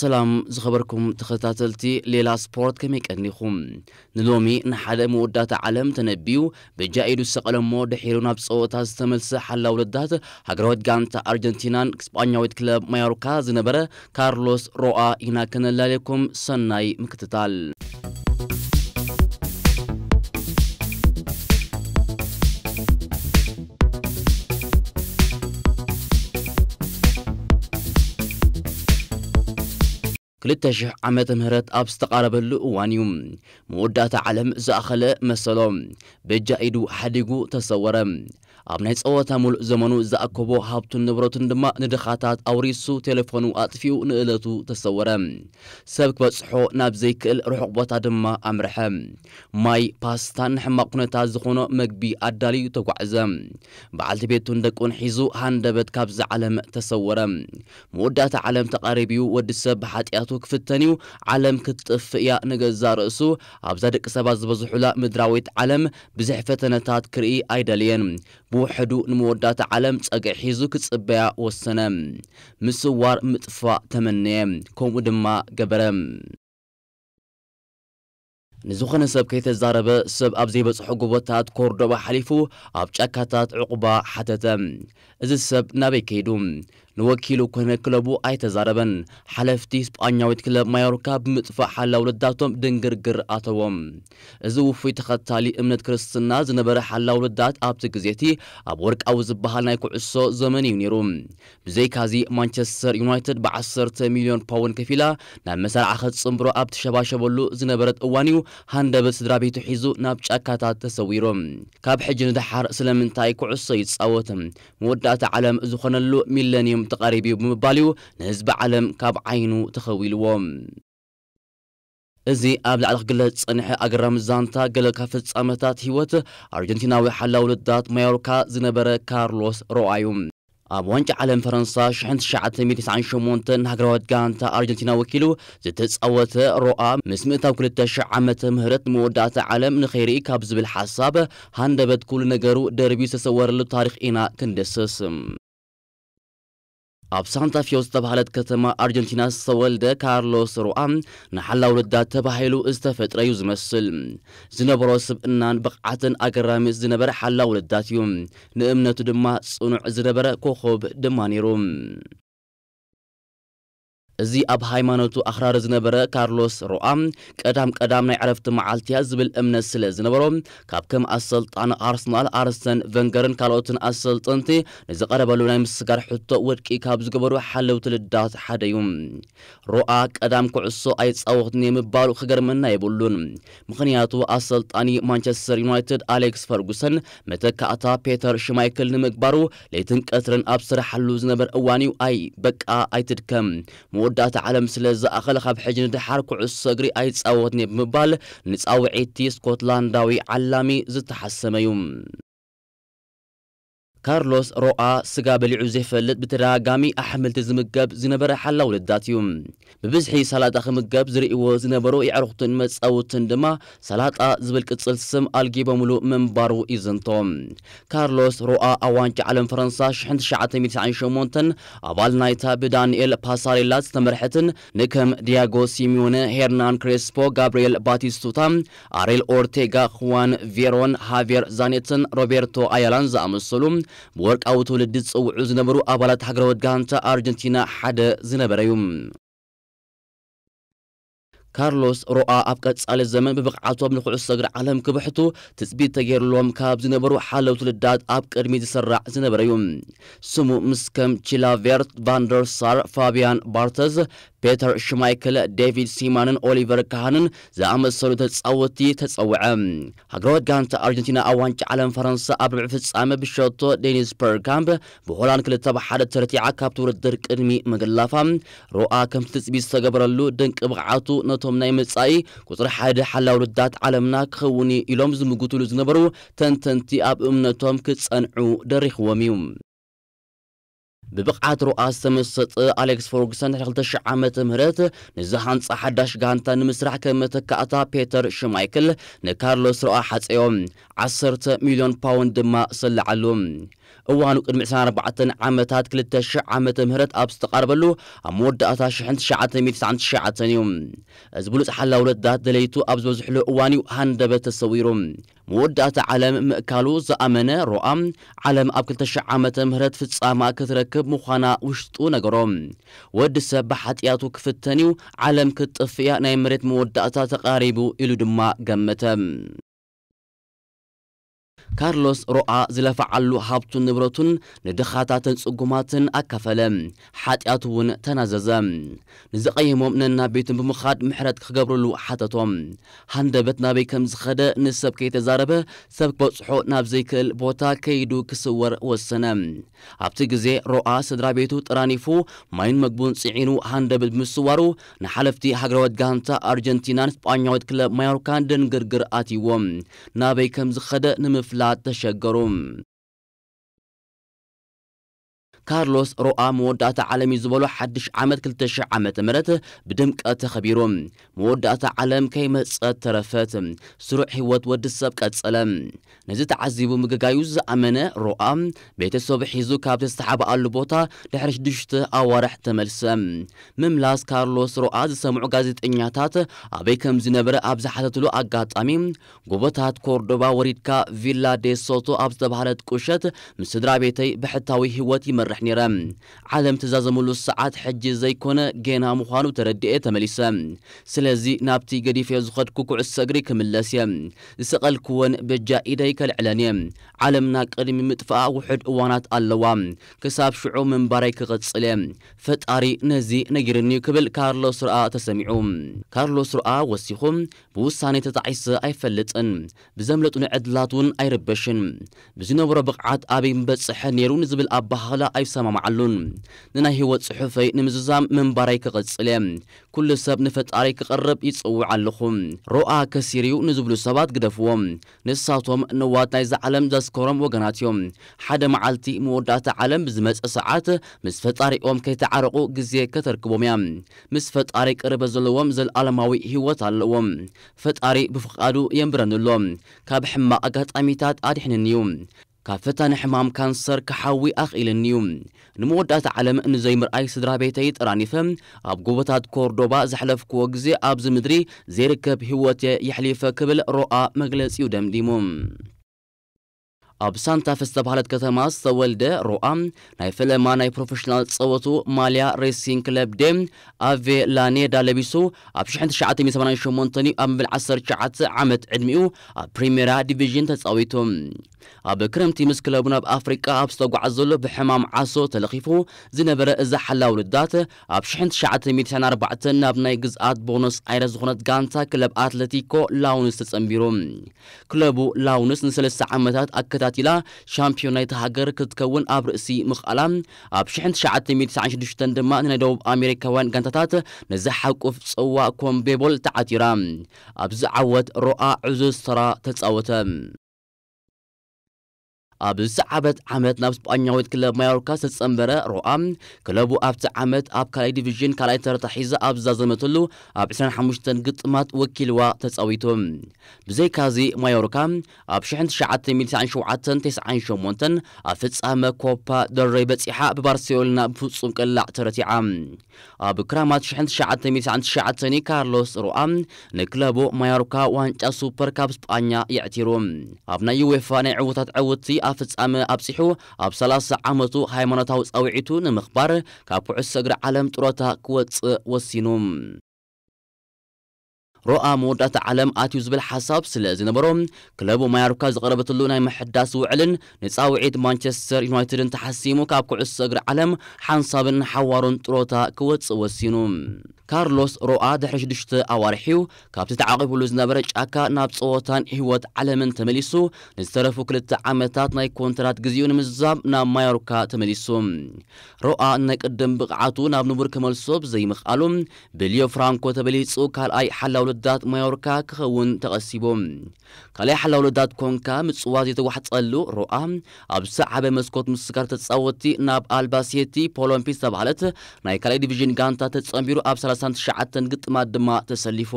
ሰላም ዝኸበርኩም ተኸታተልቲ ሌላ ስፖርት፣ ከመይ ቀኒኹም? ንሎሚ ንሓደ መወዳእታ ዓለም ተነቢዩ በጃ ኢዱ ዝሰቐለ እሞ ድሒሩ ናብ ጸወታ ዝተመልሰ ሓላው ልዳት ሃገራዊት ጋንታ ኣርጀንቲናን ስጳኛዊት ክለብ ማዮርካ ዝነበረ ካርሎስ ሮኣ ኢና ከነላልየኩም። ሰናይ ምክትታል። ክልተ ሽሕ ዓመተ ምህረት ኣብ ዝተቓረበሉ እዋን እዩ መወዳእታ ዓለም ዝኣኸለ መሰሎ። በጃ ኢዱ ሓዲጉ ተሰወረ። ኣብ ናይ ጸወታ ሙሉእ ዘመኑ ዝኣከቦ ሃብቱን ንብረቱን ድማ ንድኻታት ኣውሪሱ፣ ቴሌፎኑ ኣጥፊኡ ንእለቱ ተሰወረ። ሰብ ክበጽሖ ናብ ዘይክእል ርሑቕ ቦታ ድማ ኣምርሐ። ማይ፣ ፓስታን ንሕማቕ ኩነታት ዝኾኖ መግቢ ኣዳልዩ ተጓዕዘ። በዓልቲ ቤቱን ደቁን ሒዙ ሃንደበት ካብዛ ዓለም ተሰወረ። መወዳእታ ዓለም ተቓሪቡ'ዩ። ወዲ ሰብ ብሓጢኣቱ ክፍተን እዩ። ዓለም ክትጠፍእ እያ። ንገዛእ ርእሱ ኣብዛ ደቂ ሰባት ዝበዝሑላ ምድራዊት ዓለም ብዙሕ ፈተነታት ክርኢ ኣይደለየን። ብውሕዱ ንመወዳእታ ዓለም ጸግዒ ሒዙ ክጽበያ ወሰነ። ምስዋር ምጥፋእ ተመነየ። ከምኡ ድማ ገበረ። ንዝኾነ ሰብ ከይተዛረበ፣ ሰብ ኣብ ዘይበጽሖ ጎቦታት ኮርዶባ ሓሊፉ ኣብ ጫካታት ዕቑባ ሓተተ። እዚ ሰብ ናበይ ከይዱ? ንወኪሉ ኮነ ክለቡ ኣይተዛረበን። ሓለፍቲ ስጳኛዊት ክለብ ማዮርካ ብምጥፋእ ሓላው ልዳቶም ድንግርግር ኣተዎም። እዚ ውፉይ ተኸታሊ እምነት ክርስትና ዝነበረ ሓላው ልዳት ኣብቲ ግዜቲ ኣብ ወርቃዊ ዝበሃል ናይ ኩዕሶ ዘመን እዩ ነይሩ። ብዘይካዚ ማንቸስተር ዩናይትድ ብዓሰርተ ሚልዮን ፓውንድ ከፊላ ናብ መሳርዓ ክትጽንብሮ ኣብ ትሸባሸበሉ ዝነበረት እዋን እዩ ሃንደበት ስድራ ቤቱ ሒዙ ናብ ጫካታት ተሰዊሩ። ካብ ሕጂ ንደሓር ስለምንታይ ኩዕሶ ይጻወት? መወዳእታ ዓለም ዝኾነሉ ሚለንዩም ተቓሪቡ እዩ ብምባል እዩ ንህዝቢ ዓለም ካብ ዓይኑ ተኸዊልዎ። እዚ ኣብ ላዕሊ ክግለጽ ዝጸንሐ ኣገራሚ ዛንታ ገለ ካብ ፍጻመታት ህይወት ኣርጀንቲናዊ ሓላው ልዳት ማዮርካ ዝነበረ ካርሎስ ሮኣ እዩ። ኣብ ዋንጫ ዓለም ፈረንሳ ሽሕን ትሽዓተ ሚእትን ተስዓን ሸሞንተን ንሃገራዊት ጋንታ ኣርጀንቲና ወኪሉ ዝተጻወተ ሮኣ፣ ምስ ምእታው ክልተ ሽሕ ዓመተ ምህረት ንመወዳእታ ዓለም ንኸይርኢ ካብ ዝብል ሓሳብ ሃንደበት ኩሉ ነገሩ ደርብዩ ዝተሰወረሉ ታሪኽ ኢና ክንድስስ። ኣብ ሳንታ ፌ ዝተባህለት ከተማ ኣርጀንቲና ዝተወልደ ካርሎስ ሮኣ ንሓላው ልዳት ተባሂሉ ዝተፈጥረ እዩ ዝመስል። ዝነበሮ ስብእናን ብቕዓትን ኣገራሚ ዝነበረ ሓላው ልዳት እዩ። ንእምነቱ ድማ ጽኑዕ ዝነበረ ኮኾብ ድማ ነይሩ። እዚ ኣብ ሃይማኖቱ ኣኽራሪ ዝነበረ ካርሎስ ሮኣ፣ ቀዳም ቀዳም ናይ ዕረፍቲ መዓልቲ እያ ዝብል እምነት ስለ ዝነበሮ፣ ካብ ከም ኣሰልጣኒ ኣርሰናል ኣርሰን ቨንገርን ካልኦትን ኣሰልጠንቲ ንዝቐረበሉ ናይ ምስጋር ሕቶ ውድቂ ካብ ዝገበሩ ሓለውቲ ልዳት ሓደ እዩ። ሮኣ ቀዳም ኩዕሶ ኣይጻወትን እየ ምባሉ ክገርመና የብሉን። ምኽንያቱ ኣሰልጣኒ ማንቸስተር ዩናይትድ ኣሌክስ ፈርጉሰን መተካእታ ፔተር ሽማይክል ንምግባሩ ለይትን ቀትርን ኣብ ዝሰርሓሉ ዝነበረ እዋን እዩ። ኣይ በቃ ኣይትድከም፣ መወዳእታ ዓለም ስለ ዝኣኸለ ካብ ሕጂ ንደሓር ኩዕሶ እግሪ ኣይጻወትን እየ ብምባል ንጻውዒቲ ስኮትላንዳዊ ዓላሚ ዝተሓሰመ እዩ። ካርሎስ ሮኣ ስጋ በሊዑ ዘይፈልጥ፣ ብተደጋጋሚ ኣሕምልቲ ዝምገብ ዝነበረ ሓላው ልዳት እዩ። ብብዝሒ ሰላጣ ክምገብ ዝርእይዎ ዝነበሩ የዕሩኽቱን መጻውትን ድማ ሰላጣ ዝብል ቅጽል ስም ኣልጊቦምሉ ምንባሩ ይዝንቶ። ካርሎስ ሮኣ ኣብ ዋንጫ ዓለም ፈረንሳ ሽሕን ትሽዓተ ሚእትን ትስዓን ሸሞንተን ኣባል ናይታ ብዳንኤል ፓሳሬላ ዝተመርሐትን ንከም ዲያጎ ሲሚዮነ፣ ሄርናን ክሬስፖ፣ ጋብርኤል ባቲስቱታ፣ ኣሬል ኦርቴጋ፣ ኹዋን ቬሮን፣ ሃቬር ዛኔትን ሮቤርቶ ኣያላን ዝኣመሰሉ ብወርቃዊ ትውልዲ ዝጽውዑ ዝነበሩ ኣባላት ሃገራዊት ጋንታ ኣርጀንቲና ሓደ ዝነበረ እዩ። ካርሎስ ሮኣ ኣብ ቀጻሊ ዘመን ብብቕዓቶም ንኩዕሶ እግሪ ዓለም ክብሕቱ ትጽቢት ተገይርሎም ካብ ዝነበሩ ሓለውቲ ልዳት ኣብ ቅድሚ ዝስራዕ ዝነበረ እዩ። ስሙ ምስ ከም ቺላቬርት ቫንደር ሳር፣ ፋቢያን ባርተዝ፣ ፔተር ሽማይክል፣ ዴቪድ ሲማንን ኦሊቨር ካሃንን ዝኣመሰሉ ተጻወትቲ ተጸውዐ። ሃገራዊት ጋንታ ኣርጀንቲና ኣብ ዋንጫ ዓለም ፈረንሳ ኣብ ርብዒ ፍጻመ ብሸቶ ዴኒስ በርካምፕ ብሆላንድ ክልተ ብ ሓደ ተረቲዓ ካብቲ ውድድር ቅድሚ ምግላፋ፣ ሮኣ ከምቲ ትጽቢት ዝተገበረሉ ድንቂ ብቕዓቱ ነቶም ናይ መጻኢ ቁጽሪ ሓደ ሓላው ልዳት ዓለምና ክኸውን እዩ ኢሎም ዝምጉትሉ ዝነበሩ ተንተንቲ ኣብ እምነቶም ክጸንዑ ደሪኽዎም እዩ። ብብቕዓት ሮኣ ዝተመሰጠ ኣሌክስ ፈርጉሰን ድሕሪ ክልተ ሽሕ ዓመተ ምህረት ንዝሃንጻ ሓዳሽ ጋንታ ንምስራሕ ከም መተካእታ ፔተር ሽማይክል ንካርሎስ ሮኣ ሓጸዮ። ዓሰርተ ሚልዮን ፓውንድ ድማ ሰለዓሉ። እዋኑ ቅድሚ ዕስራን ኣርባዕተን ዓመታት ክልተ ሽሕ ዓመተ ምህረት ኣብ ዝተቓረበሉ ኣብ መወዳእታ ሽሕን ትሽዓተ ሚእትን ትስዓን ትሽዓተን እዩ። እዚ ብሉጽ ሓላዊ ልዳት ደለይቱ ኣብ ዝበዝሕሉ እዋን እዩ ሃንደበት ተሰዊሩ። መወዳእታ ዓለም ምእካሉ ዝኣመነ ሮኣ፣ ዓለም ኣብ ክልተ ሽሕ ዓመተ ምህረት ፍጻማ ክትረክብ ምዃና ውሽጡ ነገሮ። ወዲ ሰብ ብሓጢኣቱ ክፍተን እዩ፣ ዓለም ክትጥፍእ እያ፣ ናይ መሬት መወዳእታ ተቓሪቡ ኢሉ ድማ ገመተ። ካርሎስ ሮኣ ዝለፈዓሉ ሃብቱን ንብረቱን ንድኻታትን ጽጉማትን ኣካፈለ። ሓጢኣቱ እውን ተናዘዘ። ንዝቐየሞም ነናብ ቤቱን ብምኻድ ምሕረት ክገብርሉ ሓተቶም። ሃንደበት ናበይ ከም ዝኸደ ንሰብ ከይተዛረበ፣ ሰብ ክበጽሖ ናብ ዘይክእል ቦታ ከይዱ ክስወር ወሰነ። ኣብቲ ግዜ ሮኣ ስድራ ቤቱ ጠራኒፉ፣ ማይን መግቡን ጽዒኑ ሃንደበት ብምስዋሩ፣ ንሓለፍቲ ሃገራዊት ጋንታ ኣርጀንቲናን ስጳኛዊት ክለብ ማዮርካን ድንግርግር ኣትይዎም። ናበይ ከም ዝኸደ ንምፍላጥ ተሸገሩ። ካርሎስ ሮኣ መወዳእታ ዓለም እዩ ዝበሎ ሓድሽ ዓመት ክልተ ሽሕ ዓመተ ምህረት ብድምቀት ተኸቢሩ። መወዳእታ ዓለም ከይመጸት ተረፈት። ስሩዕ ህይወት ወዲ ሰብ ቀጸለ። ነዚ ተዓዚቡ ምግጋዩ ዝኣመነ ሮኣ፣ ቤተሰቡ ሒዙ ካብ ዝተሓብኣሉ ቦታ ድሕሪ ሽዱሽተ ኣዋርሕ ተመልሰ። ምምላስ ካርሎስ ሮኣ ዝሰምዑ ጋዜጠኛታት ኣበይ ከም ዝነበረ ኣብ ዝሓተትሉ ኣጋጣሚ፣ ጎቦታት ኮርዶባ ወሪድካ ቪላ ዴ ሶቶ ኣብ ዝተባህለት ቁሸት ምስ ስድራ ቤተይ ብሕታዊ ህይወት ይመርሕ ነይረ። ዓለም ትዛዘመሉ ሰዓት ሕጂ ዘይኮነ ጌና ምዃኑ ተረዲኤ ተመሊሰ። ስለዚ ናብቲ ገዲፈዮ ዝኸድኩ ኩዕሶ እግሪ ክምለስ እየ። ዝሰቐልክወን በጃ ኢደይ ከልዕለን እየ። ዓለምና ቅድሚ ምጥፍኣ ውሑድ እዋናት ኣለዋ። ክሳብ ሽዑ ምንባረይ ክቕጽል እየ። ፈጣሪ ነዚ ነጊርኒ እዩ ክብል ካርሎስ ሮኣ ተሰሚዑ። ካርሎስ ሮኣ ወሲኹ፣ ብውሳኔ ተጣዒሰ ኣይፈልጥን። ብዘምለጡኒ ዕድላት እውን ኣይርበሽን። ብዝነበሮ ብቕዓት ኣበይ ምበጽሐ ነይሩ ንዝብል ኣባሃህላ ኣይሰማማዓሉን። ንናይ ህይወት ጽሑፈይ ንምዝዛም ምንባረይ ክቕጽል እየ። ኩሉ ሰብ ንፈጣሪ ክቐርብ ይጽውዕ ኣለኹ። ሮኣ ከሲርዩ ንዝብሉ ሰባት ግደፍዎም። ንሳቶም ንዋት ናይዛ ዓለም ዘስከሮም ወገናት እዮም። ሓደ መዓልቲ መወዳእታ ዓለም ብዝመጸ ሰዓት ምስ ፈጣሪኦም ከይተዓረቑ ግዜ ከተርክቦም እያ። ምስ ፈጣሪ ቅርበት ዘለዎም ዘለኣለማዊ ህይወት ኣለዎም። ፈጣሪ ብፍቓዱ የንብረኒ ኣሎ። ካብ ሕማቕ ኣጋጣሚታት ኣድሒኑኒ እዩ። ካብ ፈታኒ ሕማም ካንሰር ክሓዊ ኣኽኢልኒ እዩ። ንመወዳእታ ዓለም ንዘይምርኣይ ስድራ ቤተይ ጠራኒፈ ኣብ ጎቦታት ኮርዶባ ዘሕለፍክዎ ግዜ ኣብዚ ምድሪ ዘይርከብ ህይወት እየ የሕሊፈ ክብል ሮኣ መግለጺኡ ደምዲሙ። ኣብ ሳንታ ፌ ዝተባህለት ከተማ ዝተወልደ ሮኣ ናይ ፈለማ ናይ ፕሮፌሽናል ጸወቱ ማልያ ሬሲንግ ክለብ ዴ ኣቬላኔዳ ለቢሱ ኣብ ሽሕን ትሽዓተ ሚእትን ሰማንያን ሸሞንተን እዩ ኣብ መበል ዓሰርተ ትሽዓተ ዓመት ዕድሚኡ ኣብ ፕሪሜራ ዲቪዥን ተጻዊቱ። ኣብ ክረምቲ ምስ ክለቡ ናብ ኣፍሪቃ ኣብ ዝተጓዓዘሉ ብሕማም ዓሶ ተለኺፉ ዝነበረ እዚ ሓላው ልዳት ኣብ ሽሕን ትሽዓተ ሚእትን ኣርባዕተን ናብ ናይ ግዝኣት ቦኖስ ኣይረስ ዝኾነት ጋንታ ክለብ ኣትለቲኮ ላውንስ ተጸንቢሩ። ክለቡ ላውንስ ንሰለስተ ዓመታት ኣከታቲላ ሻምፒዮን ናይቲ ሃገር ክትከውን ኣብ ርእሲ ምኽኣላ፣ ኣብ ሽሕን ትሽዓተ ሚእትን ትስዓን ሽዱሽተን ድማ ንናይ ደቡብ ኣሜሪካውያን ጋንታታት ንዝሓቁፍ ጽዋ ኮንሜቦል ተዓቲራ። ኣብዚ ዓወት ሮኣ ዕዙዝ ተራ ተጻወተ። ኣብ ዝዓበት ዓመት ናብ ስጳኛዊት ክለብ ማዮርካ ዝተጸንበረ ሮኣ፣ ክለቡ ኣብቲ ዓመት ኣብ ካልኣይ ዲቪዥን ካልኣይ ተርታ ሒዛ ኣብ ዝዛዘመትሉ ኣብ ዕስራን ሓሙሽተን ግጥማት ወኪልዋ ተጻዊቱ። ብዘይካዚ ማዮርካ ኣብ ሽሕን ትሽዓተ ሚእትን ትስዓን ሸውዓተን ተስዓን ሸሞንተን ኣብ ፍጻመ ኮፓ ደል ሬይ በጺሓ ብባርሴሎና ብፍጹም ቅላዕ ተረቲዓ። ኣብ ክራማት ሽሕን ትሽዓተ ሚእትን ትስዓን ትሽዓተን ካርሎስ ሮኣ ንክለቡ ማዮርካ ዋንጫ ሱፐር ካብ ስጳኛ የዕቲሩ። ኣብ ናይ ዩዌፋ ናይ ዕዉታት ዕውቲ ኣብ ፍጻመ ኣብጺሑ ኣብ ሰላሳ ዓመቱ ሃይማኖታዊ ጻውዒቱ ንምኽባር ካብ ኩዕሶ እግሪ ዓለም ጥሮታ ክወጽእ ወሲኑ። ሮኣ መወዳእታ ዓለም ኣትዩ ዝብል ሓሳብ ስለ ዝነበሮ፣ ክለቡ ማዮርካ ዝቐረበትሉ ናይ ምሕዳስ ውዕልን ንጻውዒት ማንቸስተር ዩናይትድን ተሓሲሙ ካብ ኩዕሶ እግሪ ዓለም ሓንሳብን ሓዋሩን ጥሮታ ክወጽእ ወሲኑ። ካርሎስ ሮኣ ድሕሪ ሽዱሽተ ኣዋርሕ እዩ ካብቲ ተዓቒቡሉ ዝነበረ ጫካ ናብ ጸወታን ህይወት ዓለምን ተመሊሱ፣ ንዝተረፉ ክልተ ዓመታት ናይ ኮንትራት ግዜኡ ንምዝዛም ናብ ማዮርካ ተመሊሱ። ሮኣ ናይ ቅድም ብቕዓቱ ናብ ንቡር ክመልሶ ብዘይምኽኣሉ፣ ብሊዮ ፍራንኮ ተበሊጹ ካልኣይ ሓላው ውዳት ማዮርካ ክኸውን ተቐሲቡ። ካልኣይ ሓላው ልዳት ኮንካ ምጽዋት የተዋሕጸሉ ሮኣ ኣብ ዝሰዓበ መስኮት ምስጋር ተጻወትቲ ናብ ኣልባሴቲ ፖሎምፒ ዝተባህለት ናይ ካልኣይ ዲቪዥን ጋንታ ተጸንቢሩ ኣብ ሰላሳን ትሽዓተን ግጥማት ድማ ተሰሊፉ።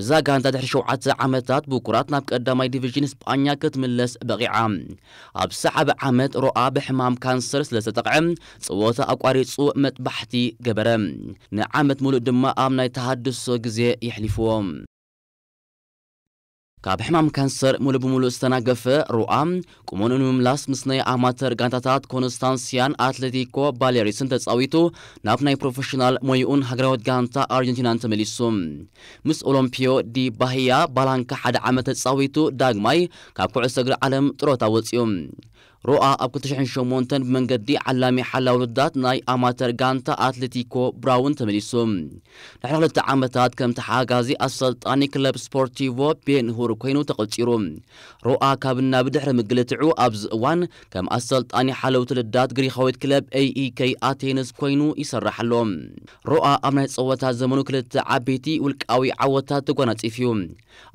እዛ ጋንታ ድሕሪ ሸውዓተ ዓመታት ብኩራት ናብ ቀዳማይ ዲቪዥን ስጳኛ ክትምለስ በቒዓ። ኣብ ዝሰዓበ ዓመት ሮኣ ብሕማም ካንሰር ስለ ዝተጠቕዐ ጸወታ ኣቋሪጹ መጥባሕቲ ገበረ። ንዓመት ሙሉእ ድማ ኣብ ናይ ተሃድሶ ግዜ የሕሊፍዎ። ካብ ሕማም ካንሰር ሙሉ ብሙሉ ዝተናገፈ ሮኣ ቁመንኡ ንምምላስ ምስ ናይ ኣማተር ጋንታታት ኮንስታንሲያን ኣትሌቲኮ ባሌሪስን ተጻዊቱ ናብ ናይ ፕሮፌሽናል ሞይኡን ሃገራዊት ጋንታ ኣርጀንቲናን ተመሊሱ። ምስ ኦሎምፒዮ ዲ ባህያ ባላንካ ሓደ ዓመት ተጻዊቱ ዳግማይ ካብ ኩዕሶ እግሪ ዓለም ጥሮታ ወጺኡ። ሮኣ ኣብ ክልተ ሽሕን ሸሞንተን ብመንገዲ ዓላሚ ሓላው ልዳት ናይ ኣማተር ጋንታ ኣትሌቲኮ ብራውን ተመሊሱ። ድሕሪ ክልተ ዓመታት ከም ተሓጋዚ ኣሰልጣኒ ክለብ ስፖርቲቮ ቤንሁር ኮይኑ ተቐጺሩ። ሮኣ ካብ ናብ ድሕሪ ምግልትዑ ኣብዚ እዋን ከም ኣሰልጣኒ ሓለውቲ ልዳት ግሪኻዊት ክለብ ኤኢኬ ኣቴንስ ኮይኑ ይሰርሕ ኣሎ። ሮኣ ኣብ ናይ ጸወታ ዘመኑ ክልተ ዓበይቲ ውልቃዊ ዓወታት ተጓናጺፉ እዩ።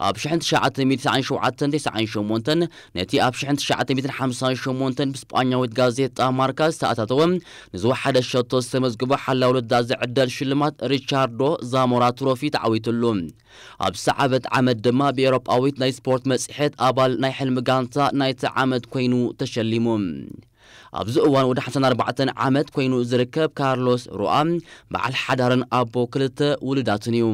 ኣብ ሽሕን ትሽዓተ ሚእትን ተስዓን ሸውዓተን ተስዓን ሸሞንተን ነቲ ኣብ ሽሕን ትሽዓተ ሚእትን ሓምሳን ሸሞንተን ብስጳኛዊት ጋዜጣ ማርካ ዝተኣታተወ ንዝወሓደ ሸቶ ዝተመዝግቦ ሓላው ልዳት ዝዕደል ሽልማት ሪቻርዶ ዛሞራ ትሮፊ ተዓዊትሉ። ኣብ ዝሰዓበት ዓመት ድማ ብኤውሮጳዊት ናይ ስፖርት መጽሔት ኣባል ናይ ሕልሚ ጋንታ ናይቲ ዓመት ኮይኑ ተሸሊሙ። ኣብዚ እዋን ወዲ ሓምሳን ኣርባዕተን ዓመት ኮይኑ ዝርከብ ካርሎስ ሮኣ በዓል ሓዳርን ኣቦ ክልተ ውሉዳትን እዩ።